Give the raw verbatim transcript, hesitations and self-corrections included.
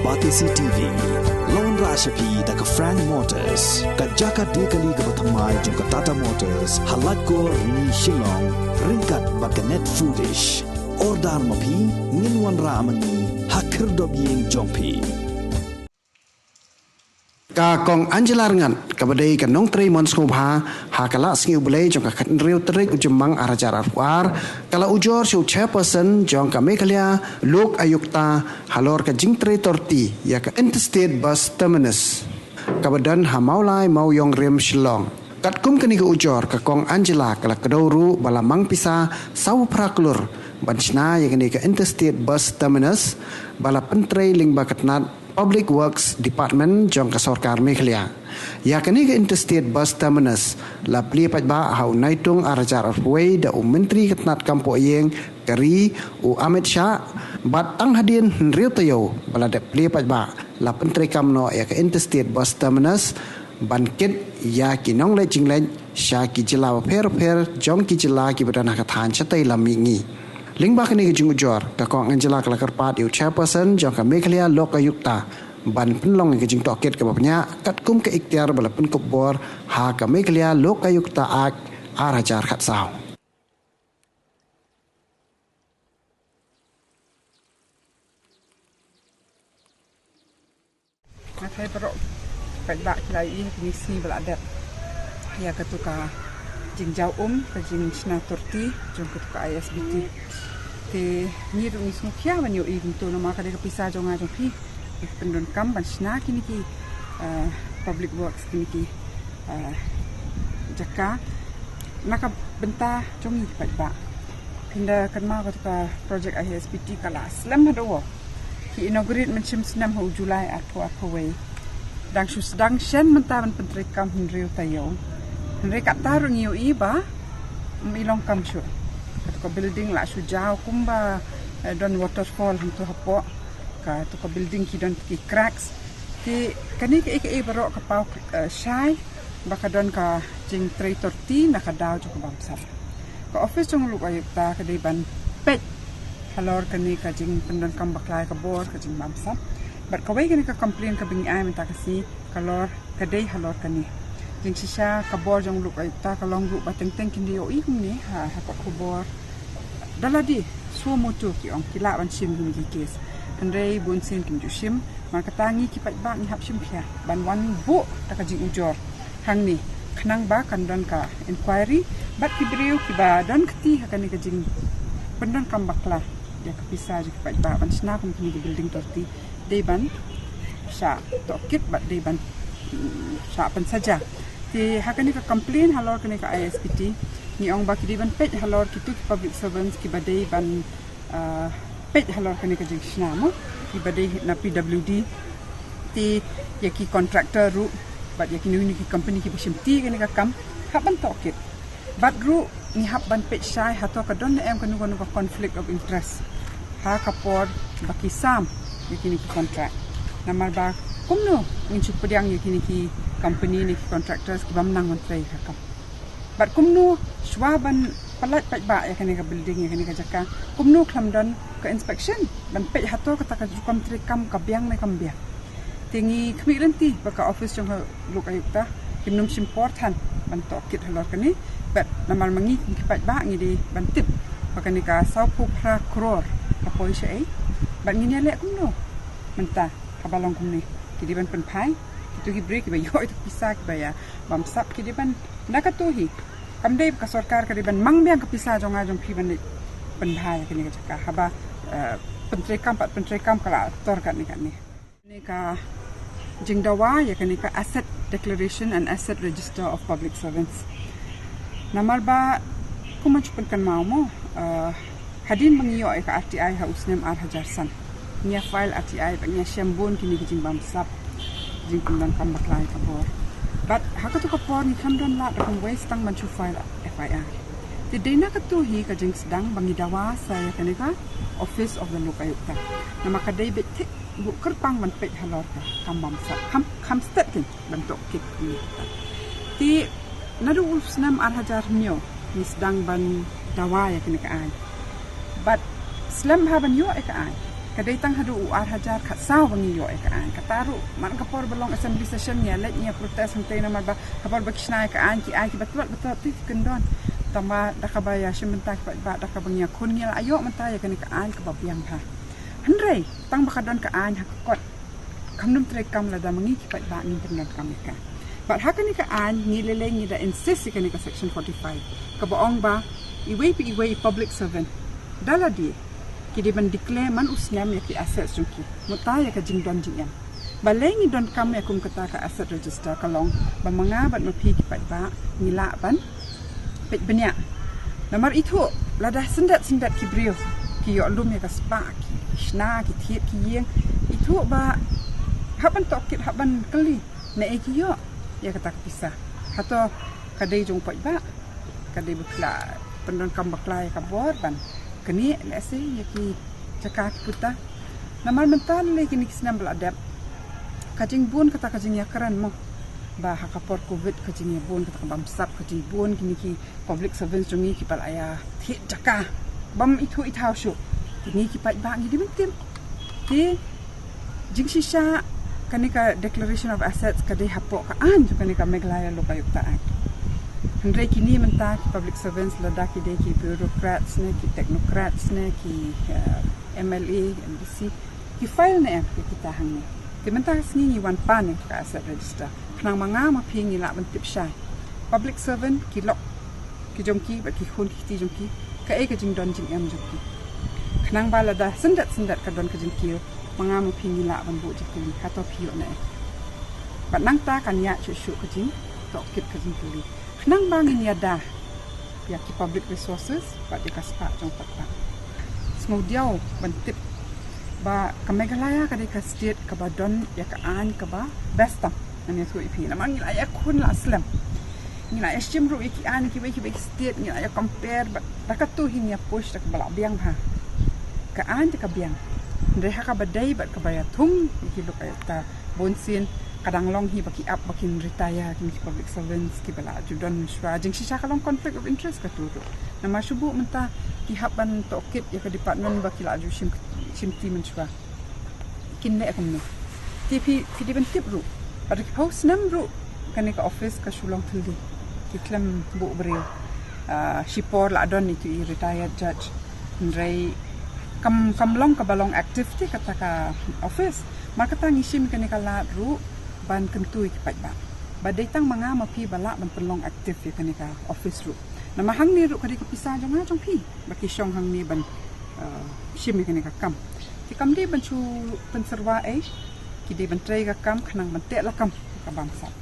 Batesi T V, la wanrah sha phi da ka Frank Motors, ka jaka die kali kaba thymmai jong ka Tata Motors, ha Laitkor Rni Shillong, ryngkat bad ka Net Foodish. Order ma phi, ngin wanrah ma ngi, ha khyrdop ïing jong phi. Ka Kong Angela Rngat, kaba dei ka nongtrei mon sngewbha, ha ka la sngi U Blei jong ka khathynriew tarik u Jymmang ar hajar arphew ar, ka la ujor sha u chairperson jong ka Meghalaya Lok Ayukta halor ka jingtrei torti ïa ka Interstate Bus Terminus, kaba don ha Mawlai Mawiong Rim Shillong. Katkum kane ka ujor, ka Kong Angela ka la kdew ruh ba la mang pisa sawphew phra klur ban shna ïa kane ka Interstate Bus Terminus, ba la pyntrei lyngba ka tnat Public Works Department jong ka sorkar Meghalaya. Ïa kane ka Interstate Bus Terminus la plie paidbah ha u Naitung ar hajar arphew wei da u Myntri ka tnat kam poh ïing ka ri, u Amit Shah, bad tang hadien hynriew taïew ba la dep plie paidbah, la pyntreikam noh ïa ka Interstate Bus Terminus ban kit ïa ki nongleit jingleit sha ki jylla bapher bapher jong ki jylla kiba don ha ka thaiñ shatei lam mihngi. Lyngba kane ka jingujor, ka Kong Angela ka la kyrpad ïa u chairperson jong ka Meghalaya Lok Ayukta ban pynlong ïa ka jingtohkit kaba bniah katkum ka iktiar ba la pynkup bor ha ka Meghalaya Lok Ayukta Act ar hajar khatsaw. Nga khlem baroh paidbah ki la ïohi ha kine ki sngi ba la dep ïa katu ka jingjaw um, ka jingshna torti jong katu ka I S B T. Te ngi ruh ngi sngewkhia ban ïohi kumto namar ka dei ka pisa jong nga jong phi. Ngi pyndonkam ban shna kine ki, eh, public works, kine ki, eh, jaka na ka bynta jong ngi paidbah. Pynda kynmaw katu ka project I S B T ka la slem haduh ki inaugurate mynshem snem ha u July arphew arphew wei. Dang shu sdang shen mynta ban pyntreikam hynriew taïew. Hynrei kata ruh ngi ïohi ba ym i long kam shuh. Katu ka building la shu jaw kumba, eh, don waterfall hangto hapoh. Katu ka building ki don ki cracks. Te kane kaei kaei baroh ka paw, eh, shai ba ka don ka jingtrei torti na ka daw jong ka bamsap. Ka office jong u Lok Ayukta ka dei ban peit halor kane ka jingpyndonkam bakla ïa ka bor ka jingbamsap. Bad kawei kane ka complain kaba ngi ai mynta ka sngi ka lor, ka dei halor kane. Jingshisha ka bor jong u Lok Ayukta ka long ruh ba teng teng kin da ïohi kumne ha, ha kot khubor. Da lade suo motu ki ong ki lah ban shim kine ki case. Hynrei bunsien kim ju shim. Namar kata ngi ki paidbah ngi hap shim khia ban wan buh da ka jingujor hangne, khnang ba kan don ka inquiry bad ki briew kiba don kti ha kane ka jingpyndonkam bakla ïa ka pisa jong ki paidbah ban shna kum kine ki building torti dei ban shah tohkit bad dei ban, mm, shah pynsaja. Te ha kane ka complain halor kane ka I S B T ngi ong ba ki dei ban peit halor kitu ki public servants kiba dei ban, ah, peit halor kane ka jingshna mo, kiba dei na P W D. Te ïa ki contractor ruh bad ïa kine kine ki company kiba shimti kane ka kam hap ban tohkit. Bad ruh ngi hap ban peit shai hato ka don ne em kano kano ka conflict of interest ha ka por ba ki sam ïa kine ki contract. Namar ba kumno ngin shu pdiang ïa kine ki company ne ki contractors kiba ym nang ban trei ha ka kam. Bad kumno shuwa ban pyllait paidbah ïa kane ka building, ïa kane ka jaka, kumno khlem don ka inspection ban peit hato kata ka rukom treikam ka biang ne kam biang. Te ngi khmih lynti ba ka office jong u Lok Ayukta kim nym shim por than ban tohkit halor kane. Bad namar ma ngi kum ki paidbah ngi dei ban tip ba kane ka sawphew phra klur ka poi shaei. Bad ngin ïaleh kumno mynta haba long kumne? Ki dei ban pynphai, kitu ki briew kiba ïoh ïa ka pisa kiba ïa bamsap ki dei ban, na katu hi kam dei ka sorkar ka dei ban mang biang ka pisa jong nga jong phi ban leit pynbha ïa kane ka jaka haba, eh, pyntreikam pat pyntreikam ka la tor katne katne. Kane ka jingdawa ïa kane ka Asset Declaration and Asset Register of Public Servants. Namar ba kumba shu pynkynmaw mo, eh, hadien ba ngi ïoh ïa ka R T I ha u snem ar hajar san, ngi ïa file R T I bad ngi ïa shem bun kine ki jingbamsap, jingpyndonkam bakla ïa ka bor. Bad ha katu ka por ngi khlem don lad ruh kumwei tang ban shu file F I R. Te dei na katu hi ka jingsdang ba ngi dawa sa ïa kane ka Office of the Lok Ayukta. Namar ka dei beit thik buh kyrpang ban peit halor ka kam bamsap, kham, kham stet kin ban tohkit. Te naduh u snem ar hajar hynñiew ngi sdang ban dawa ïa kane ka aiñ. Bad slem bha ban ïoh ïa ka aiñ, Ka dei tang haduh u ar hajar khatsaw ba ngi ïoh ïa ka aiñ. Kata ruh man ka por ba long assembly session ngi ïa leit ngi ïa protest hangtei namar ba ka por ba ki shna ïa ka aiñ ki ai kiba tlot ba tlot te ki kyndon. Tangba da kaba ïa shim bynta ki paidbah, da kaba ngi ïa khun ngi la ïoh mynta ïa kane ka aiñ kaba biang bha. Hynrei tang ba ka don ka aiñ ha ka kot, kam nym trei kam lada ma ngi ki paidbah ngim pyndonkam ïa ka. Bad ha kane ka aiñ ngi lei lei ngi da insist ïa kane ka section forty-five kaba ong ba iwei pa iwei i public servant da lade ki dei ban declare man u snem ïa ki assets jong ki, mynta ïa ka jingdon jingem. Balei ngi donkam ïa kum kata ka asset register? Ka long ba ma nga bad ma phi ki paidbah ngi lah ban peit bniah. Namar ithuh lada syndet syndet ki briew ki ïoh lum ïa ka spah, ki shna, ki thied, ki ïeng, ithuh ba hap ban tohkit, hap ban kylli naei ki ïoh ïa kata ka pisa. Hato ka dei jong u paidbah? Ka dei ba phi la pyndonkam bakla ïa ka bor ban knieh lehse ïa ki jaka ki puta. Namar mynta lei kine ki snem ba la dep ka jingbun kata ka jingïakren mo, ba ha ka por covid ka jingïabun kata ka bamsap, ka jingbun kine ki public servants jong ngi kiba la ïa thied jaka bym ithuh ithaw shuh. Kine ki paidbah ngi dei ban tip. Te jingshisha kane ka declaration of assets ka dei hapoh ka aiñ jong kane ka Meghalaya Lokayukta Act. Hynrei kine mynta ki public servants, lada ki dei ki bureaucrats ne ki technocrats ne ki, eh, M L A, M D C, ki file ne em ïa kita hangne. Te mynta ka sngi ngi wan pan ïa ka asset register khnang ma nga ma phi ngi lah ban tip shai. Public servant ki lok ki jong ki bad ki khun ki kti jong ki, kaei ka jingdon jingem jong ki. Khnang ba lada syndet syndet ka don ka jingkiew, ma nga ma phi ngi lah ban buh jingkylli, hato phi ïoh ne em. Bad nangta kan ïaid shuh shuh ka jingtohkit, ka jingkylli. Khnang ba ngin ïada ïa ki public resources bad ïa ka spah jong u paidbah. Sngewdiaw ban tip ba ka Meghalaya ka dei ka state kaba don ïa ka aiñ kaba best tam. Ngan ïathuh ïa phi namar ngi la ïakhun la slem. Ngi la ïashim ruh ïa ki aiñ kiwei kiwei ki state, ngi la ïa compare bad da katu hi ngi ïa push da kaba la biang bha. Ka aiñ te ka biang. Hynrei ha kaba dei bad kaba ïathung ïa ki Lokayukta bunsien ka dang long hi ba ki ap ba kin retire kine ki public servants kiba la ju don mynshuwa. Jingshisha ka long conflict of interest katu ruh. Namar shu buh mynta ki hap ban tohkit ïa ka department ba ki la ju shim, shimti mynshuwa. Kin leh kumno? Te phi, phi dei ban tip ruh ba da ki phew snem ruh kane ka office ka shu long thylli. Ki khlem buh briew. Ah, shipor la don itu i retired judge. Hynrei kam, kam long kaba long active te kata ka office. Mar kata ngi shim kane ka lad ruh ban kyntu ïa ki paidbah ba dei tang ma nga ma phi ba lah ban pynlong active ïa kane ka office ruh. Namar hangne ruh ka dei ka pisa jong nga jong phi ba ki shong hangne ban, uh, shim ïa kane ka kam. Te kam dei ban shu pynsyrwa ei, ki dei ban trei ka kam khnang ban teh lakam ka bamsap.